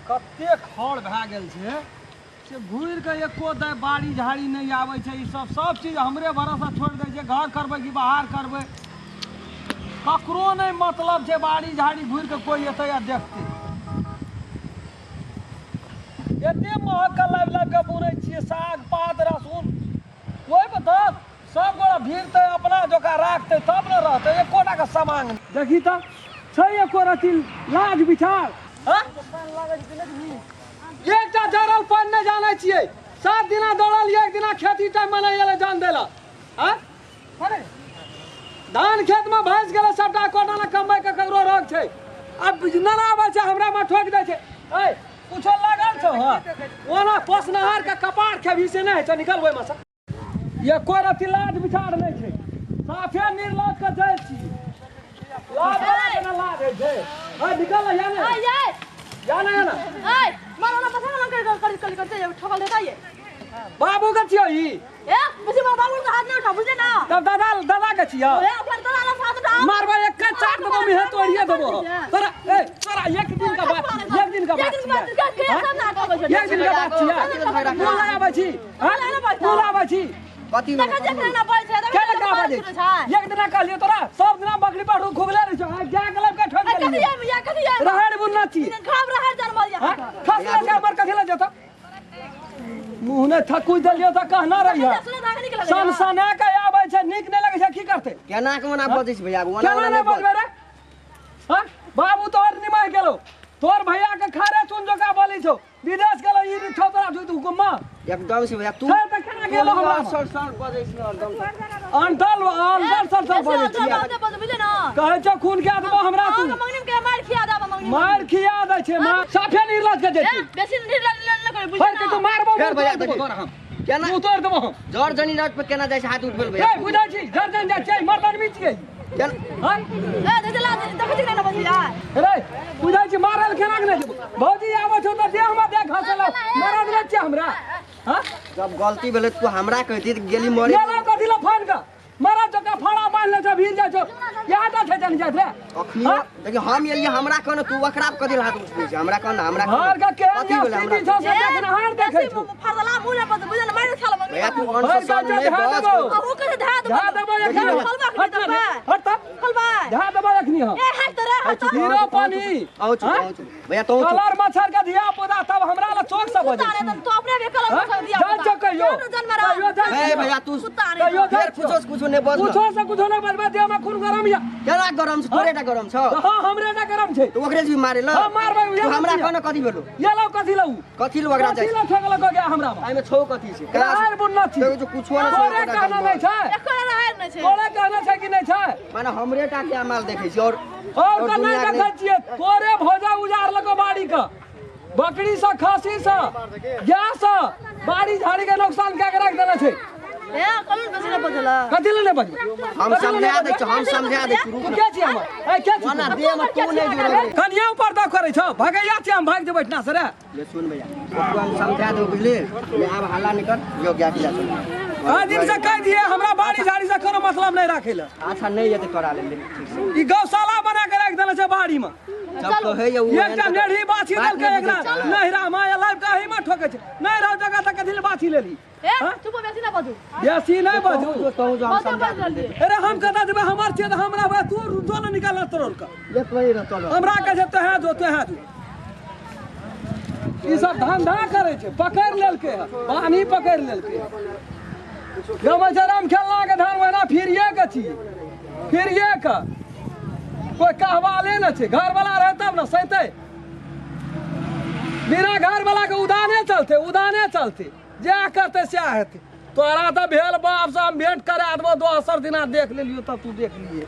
कते खर भए गेल छै से घुरि कऽ एको दै बाड़ी झाड़ी नहि आबै छै। ई सब सब चीज हमरे भरोसा छोड़ि दै छै। घर करबै कि बाहर करबै, ककरो नहि मतलब छै। बाड़ी झाड़ी घुरि कऽ कोइ एतै आ देखतै? एते महग के लाबि लाबि कऽ बुनै छियै साग पात रसून, ओहिमे तऽ सब गोरा भीड़तै, अपना जोका राखतै तब ने रहतै। एकोटा के सामांग देखी तऽ छै एको रति लाज विचार? हँ, एकटा जरल पानि नहि जानै छियै। 7 दिना दौड़ल, एक दिना खेती टाइम मे नहि एलै जान देला। हँ, धान खेत में भैंस गेलै सबटा, कोटा ना कमबै के ककरो रोग छै। अब नना आबै छै, हमरा में ठोक दै छै। ऐ कुछो लागल छौ? हँ, ओना पोसनहार के कपार खेबही से नहि होइ छौ। निकल ओहिमे से। एको रति लाज विचार नहि छै, साफे निर्लज के जाइ छी। लाज वाला के ना लाज होइ छै। ऐ निकल या ने, या ने, या ने। बाबू के छियौ ई? ए बेसी मार बाबू के हाथ नहीं उठा, बुझले ना? तब दादा, दादा के छियौ? ए अपन तोरा ना हाथ उठा, मारबा एक के चाट देबो, मिहे तोड़िए देबो तोरा। ए तोरा एक दिन का बात, एक दिन का एक बात दिन के बात छियै। के हाँ? सब ना कहबै छै। एक दिन का बात छियै। मुँह लए आबै छी? हाँ? मुँह लए आबै छी? कथी? देखै छै ना बोल छै। के लगा आबै छी? एक दिना कहलियै तोरा, सब दिना बकरी पर खुगले रहै छौ। आइ जा के लाबि के ठोक कथी देलियै। या कथी या रहड़ बुनना छी घाम रहड़ जनमल या। हाँ? खसले छै हमर, कथी लए जेतौ? मुँह नहि थकुच देलियै तऽ कहना रहियै। सुने दाग निकल सन सना के आबै छै, नीक नहि लगै छै। की करतै? केना के ओना बजै छै भैया? ओना केना ओना नहि नहि बज। बजबै रे? हाँ बाबू, तोहर निमाहि गेलौ। तोहर भैया के खारे चुन जोका बोलै छौ, विदेश गेलौ। ई छौ तोरा झूठ हुकुम एकदम से भैया तू छै तऽ केना गेलौ हमरा? सर सर बजै छै एकदम। अंटल अंटल सर सर बजै छियै। बुझले ना? कहै छौ खून के देबो हमरा तू। मंगनी के मार खिया दाबा मंगनी। मार खिया दै छै, मार साफे निर्लज के ए जेती। बेसी निर्लज न करे, बुझले फेर के ना? तू मारबो, फेर मुँह भैया तोड़ि देबो देखी। तोरा हम। केना मुँह तोड़ि देबो हम। जर जनी रात पे केना जाइ छै हाथ उठबे भैया? ए बुझै छी, जर जन जाइ छै, मर्द आदमी छियै। केना? हाँ? ए देखला, देखै छी ना बजिया? रे बुझै छी, मारल केना के नहि देबो? भौजी आबै छौ तऽ देह मे देख हंसला। मरद नहि छियै हमरा? हाँ? जब गलती भेलै तू हमरा कहती तऽ गेली मरे। गेलो कथी लए फोन के? मरद जकाँ फड़ा बान्हि लै छौ, भीड़ जाइ छौ, इएह टा छै जन जाइत रे। अखनी हाँ? देखी, हम एलियै, हमरा कहने तू ओकरा कथी लए हाथ उठबै छै? हमरा कहने, हमरा घर के केहन कथी भेलै हमरा? स्थिति छौ से देखनहार देखै छौ। फरदला मुंह ने बज, बुझले ना? मार खा मंगनी। भैया, तू अन भरि सर गाँव नहि धए बज। देबौ। ओ कहे धा देबो। धए देबो एखनी। खलबा के हट ना रे, देबो। हट तऽ। खलबा। धए देबो एखनी हम। ए हट रे, हट। हीरो पानी। आउ चुप, हाँ? आउ चुप भैया, तू चुप। कलर मच्छर के धिया पुता तब हमरा ला चौक से बजै कुत्ता रे छी। तो अपने भी कलर हाँ? मच्छर दिया जाइ छौ कहियो, जन्म रा। कहियो जाइ ए छियौ? भैया, तू कुत्ता रे। कहियो जाइ फेर छियौ? कुछो से कुछो नहि बज। कुछो से कुछो नहि बजबै। देह में खून गरम या। केना गरम छै? तोरे टा गरम छौ? हाँ, हमरे टा गरम छै। तू ओकरे जी मारे ल। हाँ, मारबै उएह। तू हमरा छियै। कहने कथी भेलो? ये लो, कथी लऊ? कथी लू ओकरा कथी जाइ? लऊ ठोकल गया हमरा में? एहिमे छौ कथी छै? राहर बुनना छी। देखै छौ, कुछो नहि छौ। तोरे एकोटा कहना नहि छै? एको रहर नहि छै। तोरे कहना छै कि नहि छै? माने हमरे टा के माल देखै छी और और के नहि दुनिया के देखै छियै। तोरे भोजा उजार लको बाड़ी के, बकरी से, खसी से, गाय से बाड़ी झाड़ी के नुकसान कए के राखि देने छै। ए कलर बेसी न बजला। कथी लए नहि बजबै? हम कथी लए समझा नहि दै बजबै? छी, हम समझा दै छी, रुक तू ना। के छी हमर? ए के छी? ओना देह में तू नहि जुड़ल। कनिया ऊपर दऽ करै छौ, भगैया छी हम, भागि जेबै एहिठिना से रे। ले सुन भैया, ओकरो हम समझा दो, बुझली? ले आब हल्ला नहीं कर, जो गया के जा चल। आइ दिन से कहि दिए, हमरा बाड़ी झाड़ी से कोनो मतलब नहि राखै लए। अच्छा, नहीं ये तो करा ले, ठीक से। ई गौशाला बना के राखि देने छै बाड़ी में। जब कहे ये उ एकटा नेढ़ी बाछी बात देलकै नहि एकरा बुझै छै। नहिरा मे लाबि कऽ एहिमे ठोकै छै। नहि रहो जगह तऽ कथी लए बाछी लेली? ए चुप, बेसी न बजू। बेसी नहि बजू। कहूँ जो, कहूँ जो, हम बहुते समझा बजल दे। अरे हम कतऽ जेबै? हमर छियै तऽ हमरा हुए। तू जो ने, निकाल तोड़ कऽ। ले तोही रह, चलो। हमरा कहै छै तोहे जो, तोहे जो। ई सब धंधा करै छै। पकड़ि लेलकै हँ, पानी पकड़ि लेलकै हँ। गबै छै राम खेलना के धान ओहिना फिरिये के छियै, फिरिये के। कोइ कहवाले नहि छै। घरवला रहै तब ने सैतै। बिना घरवला के उदाने चलते, उदाने चलते। जएह करतै सएह हेतै। तोरा तऽ भेल बाप से हम भेंट करा देबो दोसर दिना। देख लेलियो तब तू देख लिए।